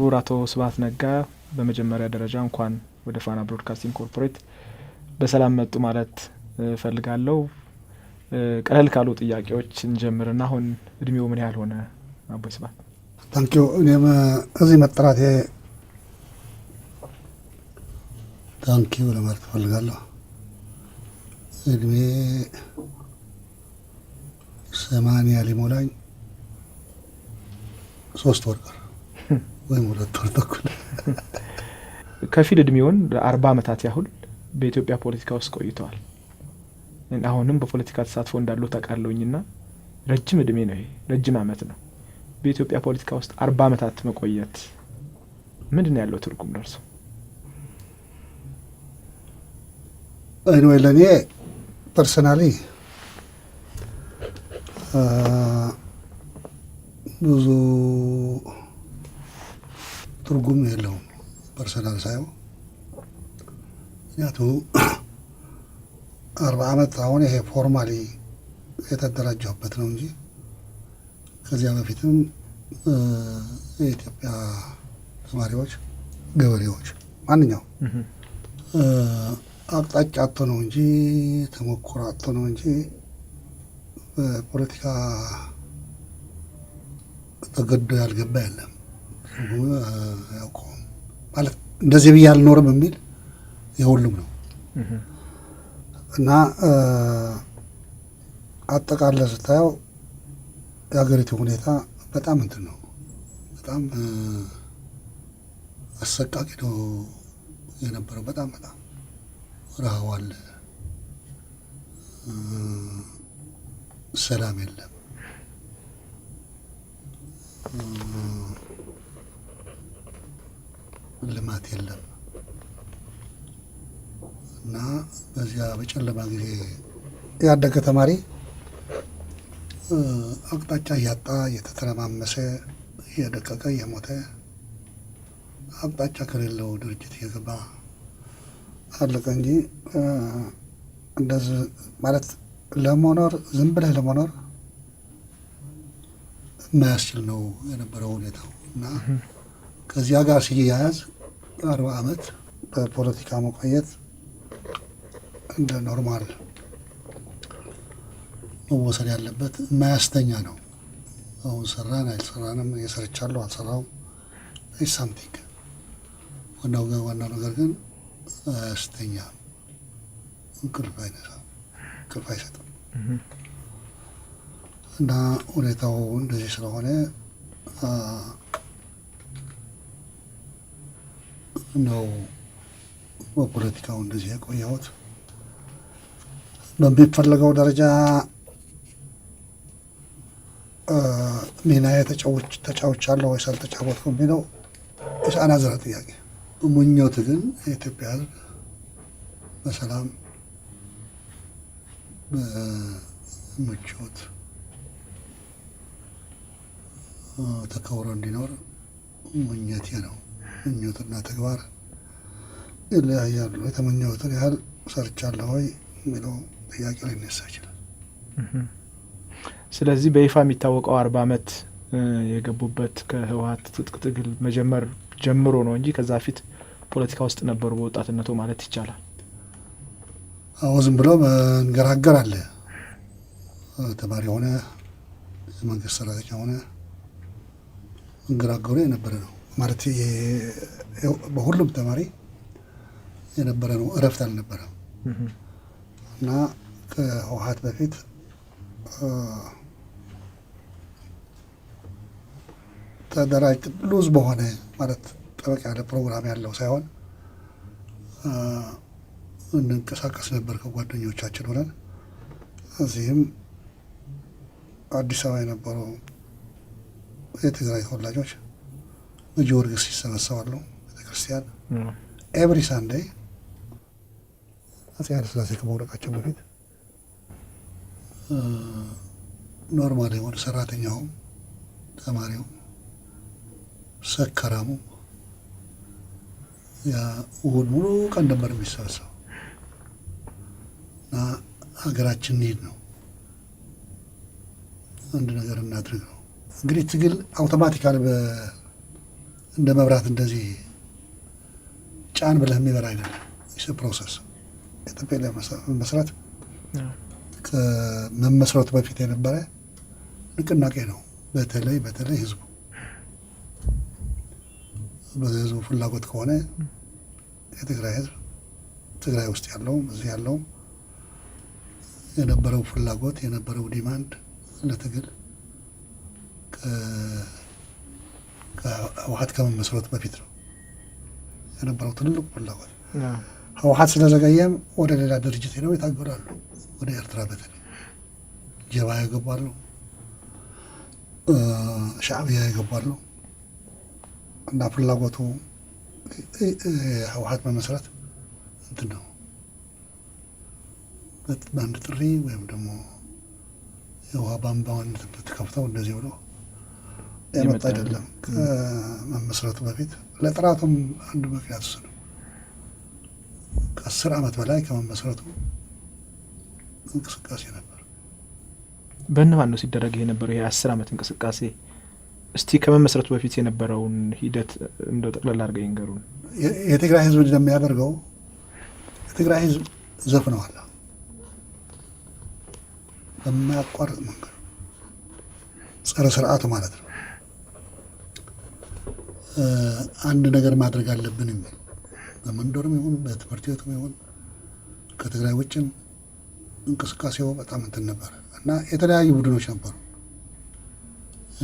ክቡር አቶ ስብሀት ነጋ፣ በመጀመሪያ ደረጃ እንኳን ወደ ፋና ብሮድካስቲንግ ኮርፖሬት በሰላም መጡ ማለት እፈልጋለሁ። ቀለል ካሉ ጥያቄዎች እንጀምርና አሁን እድሜው ምን ያህል ሆነ አቦይ ስብሀት? Thank you። እኔም እዚህ መጠራቴ thank you ለማለት እፈልጋለሁ። እድሜ 80 ሊሞላኝ 3 ወር ቀረ ወይም 2 ወር ተኩል። ከፊል እድሜውን ለ40 ዓመታት ያህል በኢትዮጵያ ፖለቲካ ውስጥ ቆይተዋል። አሁንም በፖለቲካ ተሳትፎ እንዳሉ ታውቃለሁኝና ረጅም እድሜ ነው ይሄ፣ ረጅም አመት ነው። በኢትዮጵያ ፖለቲካ ውስጥ 40 ዓመታት መቆየት ምንድን ነው ያለው ትርጉም ለርሶ? Anyway፣ ለእኔ personally ብዙ ትርጉም የለውም personal ሳየው። ምክንያቱ 40 ዓመት አሁን ይሄ formally የተደራጀሁበት ነው እንጂ ከዚያ በፊትም የኢትዮጵያ ተማሪዎች፣ ገበሬዎች፣ ማንኛውም አቅጣጫ አጥቶ ነው እንጂ፣ ተሞክሮ አጥቶ ነው እንጂ በፖለቲካ ተገዶ ያልገባ የለም። ትርጉሙ ያውቀውም ማለት እንደዚህ ብዬ አልኖርም የሚል የሁሉም ነው። እና አጠቃላይ ስታየው የሀገሪቱ ሁኔታ በጣም እንትን ነው፣ በጣም አሰቃቂ ነው የነበረው። በጣም በጣም ረሃብ አለ፣ ሰላም የለም፣ ልማት የለም። እና በዚያ በጨለማ ጊዜ ያደገ ተማሪ አቅጣጫ እያጣ፣ እየተተረማመሰ፣ እየደቀቀ፣ እየሞተ፣ አቅጣጫ ከሌለው ድርጅት እየገባ አለቀ እንጂ እንደዚህ ማለት ለመኖር፣ ዝም ብለህ ለመኖር የማያስችል ነው የነበረው ሁኔታው። እና ከዚያ ጋር ሲያያዝ 40 ዓመት በፖለቲካ መቆየት እንደ normal መወሰድ ያለበት የማያስተኛ ነው። አሁን ሰራን አልሰራንም፣ የሰርቻለሁ አልሰራውም something፣ ዋናው ዋናው ነገር ግን አያስተኛም፣ እንቅልፍ አይነሳም፣ እንቅልፍ አይሰጥም። እና ሁኔታው እንደዚህ ስለሆነ ነው በፖለቲካው እንደዚህ የቆየሁት። በሚፈለገው ደረጃ ሚናዬ ተጫውቻለሁ ወይስ አልተጫወትኩም የሚለው another ጥያቄ። ምኞት ግን የኢትዮጵያ ሕዝብ በሰላም፣ በምቾት ተከብሮ እንዲኖር ምኞቴ ነው። ምኞትና ተግባር ይለያያሉ። የተመኘሁትን ያህል ሰርቻለሁ ወይ የሚለው ጥያቄ ሊነሳ ይችላል። ስለዚህ በይፋ የሚታወቀው 40 ዓመት የገቡበት ከህወሀት ትጥቅ ትግል መጀመር ጀምሮ ነው እንጂ ከዛ በፊት ፖለቲካ ውስጥ ነበሩ በወጣትነቱ ማለት ይቻላል። አዎ፣ ዝም ብሎ መንገራገር አለ። ተማሪ ሆነ፣ የመንግስት ሰራተኛ ሆነ መንገራገሩ የነበረ ነው ማለት በሁሉም ተማሪ የነበረ ነው። እረፍት አልነበረም። እና ከህወሀት በፊት ተደራጅ loose በሆነ ማለት ጠበቅ ያለ ፕሮግራም ያለው ሳይሆን እንንቀሳቀስ ነበር ከጓደኞቻችን ሆነን። እዚህም አዲስ አበባ የነበሩ የትግራይ ተወላጆች በጊዮርጊስ ይሰበሰባሉ ቤተክርስቲያን every Sunday፣ አፄ ኃይለ ሥላሴ ከመውደቃቸው በፊት። Normal የሆነ ሰራተኛውም፣ ተማሪው፣ ሰከራሙ ያ እሑድ ሙሉ ቀን ነበር የሚሰበሰበው። እና ሀገራችን እንሂድ ነው፣ አንድ ነገር እናድርግ ነው። እንግዲህ ትግል automatically እንደ መብራት እንደዚህ ጫን ብለህ የሚበራ አይደለም። Process የ TPLF መስራት ከመመስረቱ በፊት የነበረ ንቅናቄ ነው። በተለይ በተለይ ህዝቡ በህዝቡ ፍላጎት ከሆነ የትግራይ ህዝብ ትግራይ ውስጥ ያለውም እዚህ ያለውም የነበረው ፍላጎት፣ የነበረው demand ለትግል ከህወሓት ከመመስረቱ በፊት ነው የነበረው ትልቁ ፍላጎት። ህወሓት ስለዘገየም ወደ ሌላ ድርጅት ሄደው ይታገላሉ። ወደ ኤርትራ በተለይ ጀብሃ ይገባሉ፣ ሻዕቢያ ይገባሉ እና ፍላጎቱ ህወሓት መመስረት እንትን ነው፣ በአንድ ጥሪ ወይም ደግሞ የውሃ ቧንቧን ብትከፍተው እንደዚህ ብሎ የመጣ አይደለም። ከመመስረቱ በፊት ለጥራቱም አንዱ ምክንያት እሱ ነው። ከ10 ዓመት በላይ ከመመስረቱ እንቅስቃሴ ነበር። በእነማን ነው ሲደረግ የነበረው ይሄ 10 ዓመት እንቅስቃሴ? እስቲ ከመመስረቱ በፊት የነበረውን ሂደት እንደው ጠቅላላ አድርገው ይንገሩን። የትግራይ ህዝብ እንደሚያደርገው የትግራይ ህዝብ ዘፍነዋል በማያቋርጥ መንገድ፣ ጸረ ስርዓቱ ማለት ነው። አንድ ነገር ማድረግ አለብን የሚል በመንደርም ይሁን በትምህርት ቤቱም ይሁን ከትግራይ ውጭም እንቅስቃሴው በጣም እንትን ነበረ እና የተለያዩ ቡድኖች ነበሩ።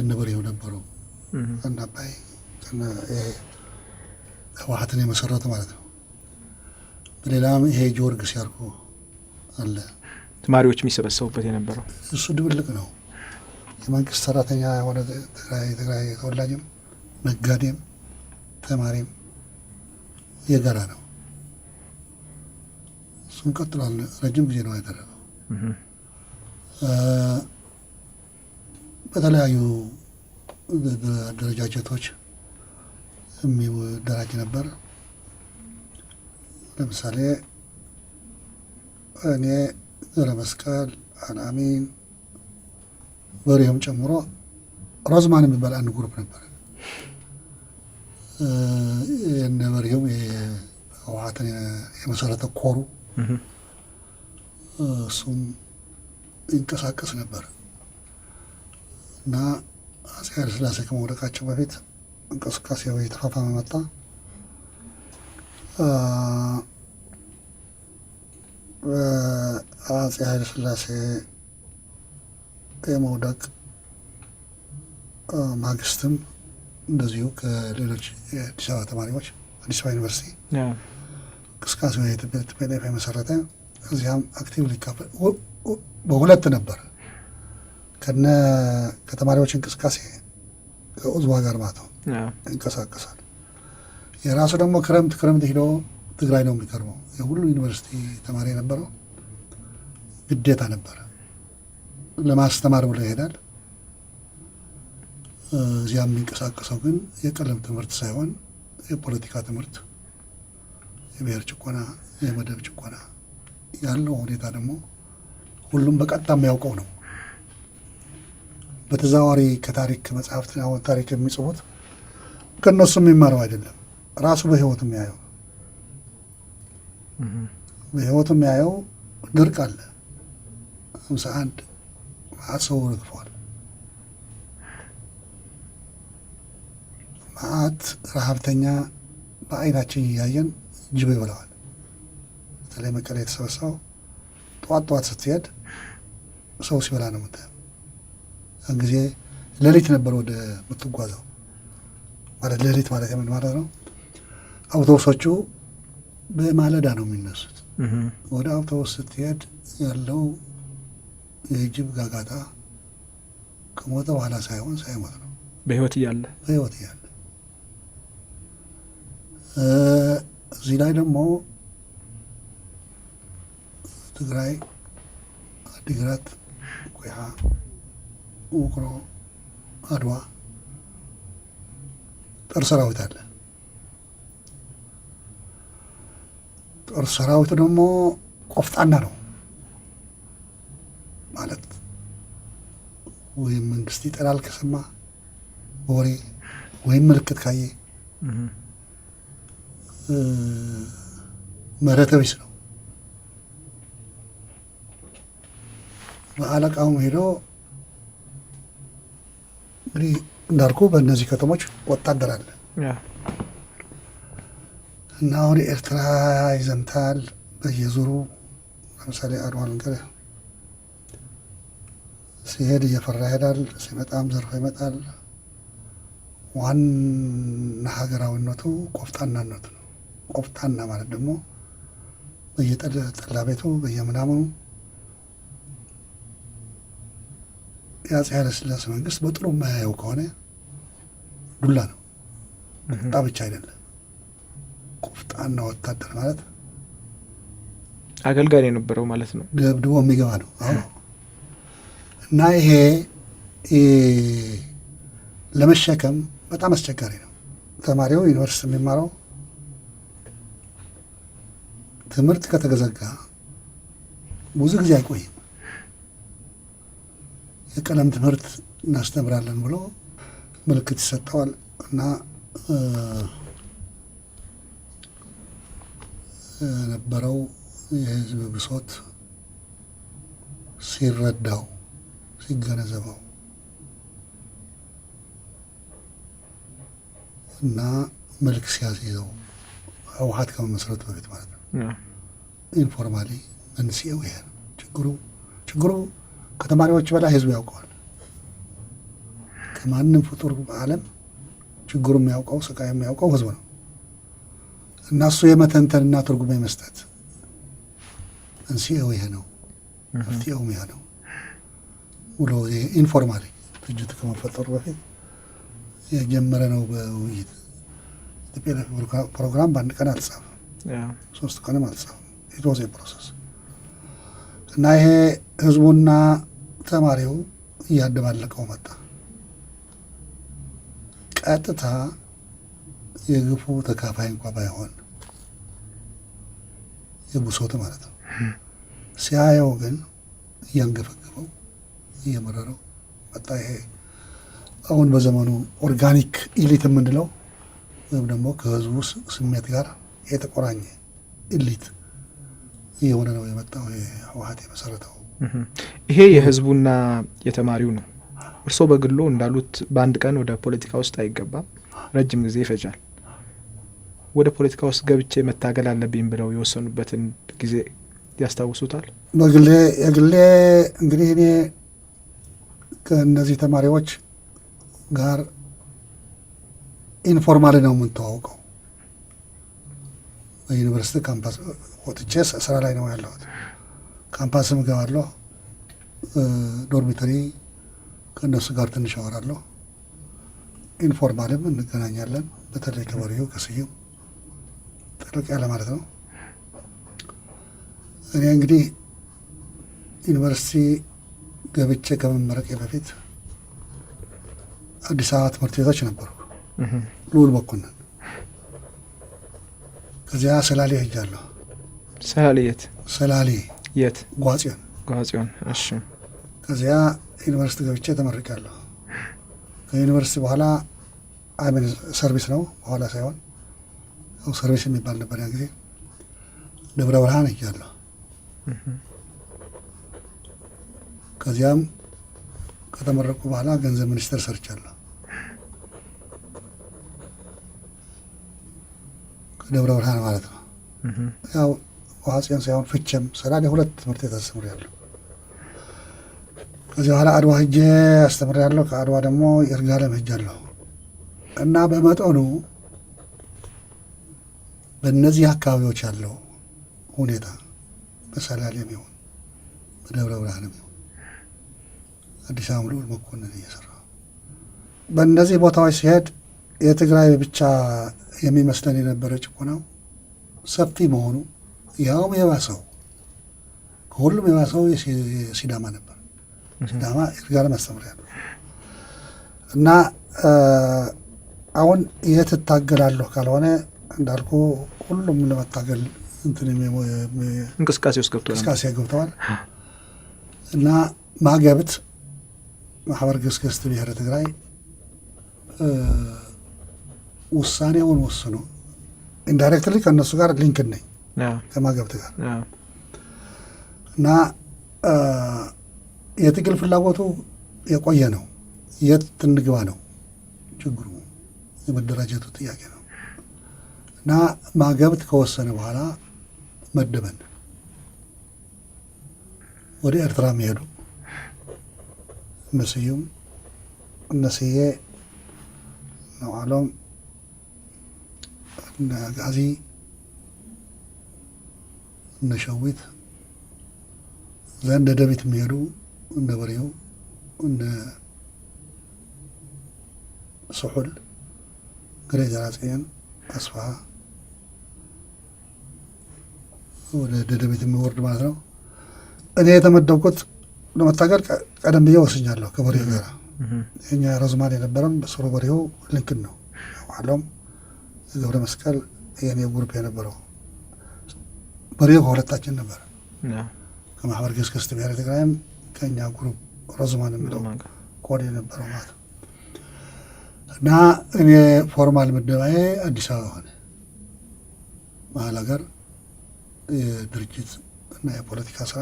እነ በሬው ነበሩ፣ እነ አባይ ህወሓትን የመሰረቱ ማለት ነው። በሌላም ይሄ ጊዮርጊስ ያልኩ አለ። ተማሪዎች የሚሰበሰቡበት የነበረው እሱ ድብልቅ ነው። የመንግስት ሰራተኛ የሆነ ትግራይ ተወላጅም ነጋዴም ተማሪም የጋራ ነው። እሱም ቀጥሏል። ረጅም ጊዜ ነው ያደረገው። በተለያዩ አደረጃጀቶች የሚደራጅ ነበር። ለምሳሌ እኔ ገብረ መስቀል፣ አልአሚን፣ በሬውም ጨምሮ ሮዝማን የሚባል አንድ group ነበር። የነ በሬውም ህወሓትን የመሰረተ ኮሩ እሱም ይንቀሳቀስ ነበር እና አፄ ኃይለ ሥላሴ ከመውደቃቸው በፊት እንቅስቃሴው የተፋፋመ መጣ። በአፄ ኃይለ ሥላሴ የመውደቅ ማግስትም እንደዚሁ ከሌሎች የአዲስ አበባ ተማሪዎች አዲስ አበባ ዩኒቨርሲቲ እንቅስቃሴው የ TPLF የመሰረተ እዚያም active ሊካፈል በሁለት ነበር ከነ ከተማሪዎች እንቅስቃሴ ከኡዝዋ ጋር ማለት ነው ይንቀሳቀሳል። የራሱ ደግሞ ክረምት ክረምት ሂዶ ትግራይ ነው የሚከርመው። የሁሉ ዩኒቨርሲቲ ተማሪ የነበረው ግዴታ ነበረ ለማስተማር ብሎ ይሄዳል። እዚያ የሚንቀሳቀሰው ግን የቀለም ትምህርት ሳይሆን የፖለቲካ ትምህርት፣ የብሔር ጭቆና፣ የመደብ ጭቆና ያለው ሁኔታ ደግሞ ሁሉም በቀጥታ የሚያውቀው ነው። በተዘዋዋሪ ከታሪክ መጽሐፍት አሁን ታሪክ የሚጽፉት ከእነሱ የሚማረው አይደለም፣ ራሱ በህይወት የሚያየው በህይወት የሚያየው ድርቅ አለ። 51 መዓት ሰው ረግፈዋል። መዓት ረሀብተኛ በአይናችን እያየን ጅብ ይበላዋል። በተለይ መቀሌ የተሰበሰበው ጠዋት ጠዋት ስትሄድ ሰው ሲበላ ነው የምታየው። ያን ጊዜ ሌሊት ነበር ወደ የምትጓዘው። ማለት ሌሊት ማለት ምን ማለት ነው? አውቶቡሶቹ በማለዳ ነው የሚነሱት። ወደ አውቶቡስ ስትሄድ ያለው የጅብ ጋጋታ ከሞተ በኋላ ሳይሆን ሳይሞት ነው፣ በህይወት እያለ በህይወት እያለ። እዚህ ላይ ደግሞ ትግራይ፣ አዲግራት፣ ኩሓ፣ ውቅሮ፣ አድዋ ጦር ሰራዊት አለ። ጦር ሰራዊቱ ደግሞ ቆፍጣና ነው ማለት ወይም መንግስት ይጠላል ከሰማ በወሬ ወይም ምልክት ካየ ምህረተ ቢስ ነው። በአለቃውም ሄዶ እንግዲህ እንዳልኩ በእነዚህ ከተሞች ወታደር አለ እና አሁን ኤርትራ ይዘምታል በየዙሩ። ለምሳሌ አድዋ ልንገርህ፣ ሲሄድ እየፈራ ይሄዳል፣ ሲመጣም ዘርፎ ይመጣል። ዋና ሀገራዊነቱ ቆፍጣናነቱ ነው። ቆፍጣና ማለት ደግሞ በየጠላ ቤቱ በየምናምኑ የአፄ ኃይለሥላሴ መንግስት በጥሩ የማያየው ከሆነ ዱላ ነው። ቁጣ ብቻ አይደለም። ቆፍጣና ወታደር ማለት አገልጋይ የነበረው ማለት ነው። ደብድቦ የሚገባ ነው። አዎ። እና ይሄ ለመሸከም በጣም አስቸጋሪ ነው። ተማሪው ዩኒቨርሲቲ የሚማረው ትምህርት ከተዘጋ ብዙ ጊዜ አይቆይም። የቀለም ትምህርት እናስተምራለን ብሎ ምልክት ይሰጠዋል እና የነበረው የህዝብ ብሶት ሲረዳው ሲገነዘበው እና መልክ ሲያስይዘው ህወሓት ከመመስረቱ በፊት ማለት ነው። Informally መንስኤው ይሄ ነው። ችግሩ ከተማሪዎች በላይ ህዝቡ ያውቀዋል። ከማንም ፍጡር በዓለም ችግሩ የሚያውቀው ስቃይ የሚያውቀው ህዝቡ ነው እና እሱ የመተንተንና ትርጉም የመስጠት መንስኤው ይሄ ነው፣ መፍትሄውም ይሄ ነው ብሎ informally ድርጅቱ ከመፈጠሩ በፊት የጀመረ ነው በውይይት። ኢትዮጵያ ፕሮግራም በአንድ ቀን አልጻፈም፣ 3 ቀንም አልጻፈም። It was a process እና ይሄ ህዝቡና ተማሪው እያደባለቀው መጣ። ቀጥታ የግፉ ተካፋይ እንኳ ባይሆን የብሶት ማለት ነው፣ ሲያየው ግን እያንገፈገፈው እየመረረው መጣ። ይሄ አሁን በዘመኑ organic elite የምንለው ወይም ደግሞ ከህዝቡ ስሜት ጋር የተቆራኘ elite እየሆነ ነው የመጣው ህወሓት የመሰረተው። ይሄ የህዝቡና የተማሪው ነው። እርስዎ በግሎ እንዳሉት በአንድ ቀን ወደ ፖለቲካ ውስጥ አይገባም፣ ረጅም ጊዜ ይፈጃል። ወደ ፖለቲካ ውስጥ ገብቼ መታገል አለብኝ ብለው የወሰኑበትን ጊዜ ያስታውሱታል? በግሌ የግሌ እንግዲህ እኔ ከእነዚህ ተማሪዎች ጋር informally ነው የምንተዋወቀው። በዩኒቨርሲቲ ካምፓስ ወጥቼ ስራ ላይ ነው ያለሁት። ካምፓስም እገባለሁ፣ dormitory ከእነሱ ጋር ትንሽ አወራለሁ። Informally ም እንገናኛለን። በተለይ ከበሪሁ ከስዩም ጥልቅ ያለ ማለት ነው። እኔ እንግዲህ ዩኒቨርሲቲ ገብቼ ከመመረቄ በፊት አዲስ አበባ ትምህርት ቤቶች ነበሩ፣ ልዑል መኮንን። ከዚያ ሰላሌ ሄጃለሁ። ሰላሌ የት? ሰላሌ የት? ጓጽዮን። ጓጽዮን። እሺ። ከዚያ ዩኒቨርሲቲ ገብቼ ተመርቄያለሁ። ከዩኒቨርሲቲ በኋላ አይ service ነው በኋላ ሳይሆን ያው service የሚባል ነበር ያ ጊዜ። ደብረ ብርሃን ሄጃለሁ። ከዚያም ከተመረቁ በኋላ ገንዘብ ሚኒስቴር ሰርቻለሁ። ከደብረ ብርሃን ማለት ነው። ያው ዋጽዮን ሳይሆን ፍቼም ሰላሌ 2 ትምህርት ቤት አስተምሬያለሁ። ከዚህ በኋላ አድዋ ሄጄ አስተምሬያለሁ። ከአድዋ ደግሞ ይርጋለም ሄጃለሁ። እና በመጠኑ በእነዚህ አካባቢዎች ያለው ሁኔታ በሰላሌም ይሁን በደብረ ብርሃንም ይሁን አዲስ አበባ ልዑል መኮንን እየሰራ በእነዚህ ቦታዎች ሲሄድ የትግራይ ብቻ የሚመስለን የነበረ ጭቆናው ሰፊ መሆኑ ያውም የባሰው ከሁሉም የባሰው የሲዳማ ነበር። ሲዳማ ይርጋለም አስተምሬያለሁ። እና አሁን የት እታገላለሁ ካልሆነ እንዳልኩ ሁሉም ለመታገል እንትን እንቅስቃሴ ውስጥ ገብተዋል። እንቅስቃሴ ገብተዋል። እና ማገብት ማህበር ገስገስት ብሔረ ትግራይ ውሳኔውን ወስኖ indirectly ከእነሱ ጋር linked ነኝ ከማገብት ጋር እና የትግል ፍላጎቱ የቆየ ነው። የት እንግባ ነው ችግሩ፣ የመደራጀቱ ጥያቄ ነው። እና ማገብት ከወሰነ በኋላ መደበን። ወደ ኤርትራ የሚሄዱ እነ ስዩም፣ እነ ስዬ፣ እነ ዓሎም፣ እነ ጋዚ፣ እነ ሸዊት፣ እዛ እንደ ደቢት የሚሄዱ እነ በሬው፣ እነ ስሑል፣ ግሬ ዘራጽዮን፣ አስፋ ወደ ደደቤት የሚወርድ ማለት ነው። እኔ የተመደብኩት ለመታገል ቀደም ብዬ ወስኛለሁ ከበሬው ጋር። የኛ ረዝማን የነበረም በስሩ በሬው ልንክን ነው አሎም ገብረ መስቀል የኔ group የነበረው በሬው ከሁለታችን ነበር። ከማህበር ገስገስት ብሔረ ትግራይም ከኛ group ረዝማን የሚለው ኮድ የነበረው ማለት ነው። እና እኔ formal ምደባዬ አዲስ አበባ ሆነ። መሀል ሀገር የድርጅት እና የፖለቲካ ስራ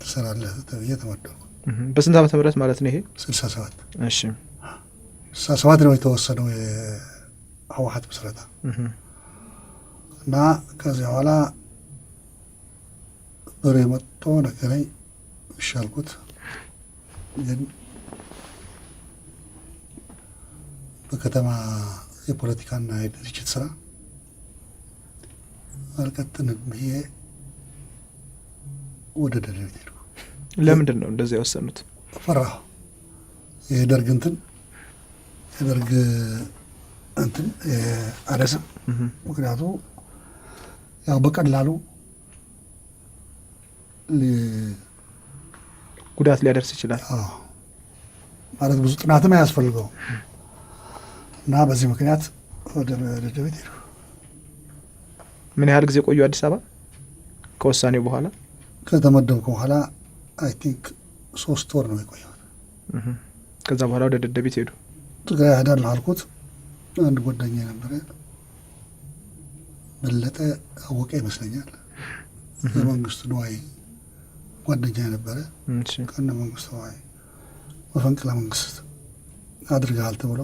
ትሰራለህ ተብዬ ተመደብኩ። በስንት ዓመተ ምህረት ማለት ነው ይሄ? 67። 67 ነው የተወሰነው የህወሓት ምስረታ። እና ከዚያ በኋላ በሬ መጥቶ ነገረኝ። እሺ አልኩት። ግን በከተማ የፖለቲካና የድርጅት ስራ አልቀጥልም ብዬ ወደ ደደቢት ሄድኩ። ለምንድን ነው እንደዚያ የወሰኑት? ፈራሁ። የደርግ እንትን የደርግ እንትን አደጋ። ምክንያቱ ያው በቀላሉ ጉዳት ሊያደርስ ይችላል። ማለት ብዙ ጥናትም አያስፈልገውም እና በዚህ ምክንያት ወደ ደደቢት ሄድኩ። ምን ያህል ጊዜ ቆዩ አዲስ አበባ ከውሳኔው በኋላ? ከተመደብኩ በኋላ I think 3 ወር ነው የቆየሁት። ከዛ በኋላ ወደ ደደቢት ሄዱ። ትግራይ እሄዳለሁ አልኩት። አንድ ጓደኛ ነበረ፣ በለጠ አወቀ ይመስለኛል። የመንግስቱ ንዋይ ጓደኛ ነበረ። ከነ መንግስቱ ንዋይ መፈንቅለ መንግስት አድርገሃል ተብሎ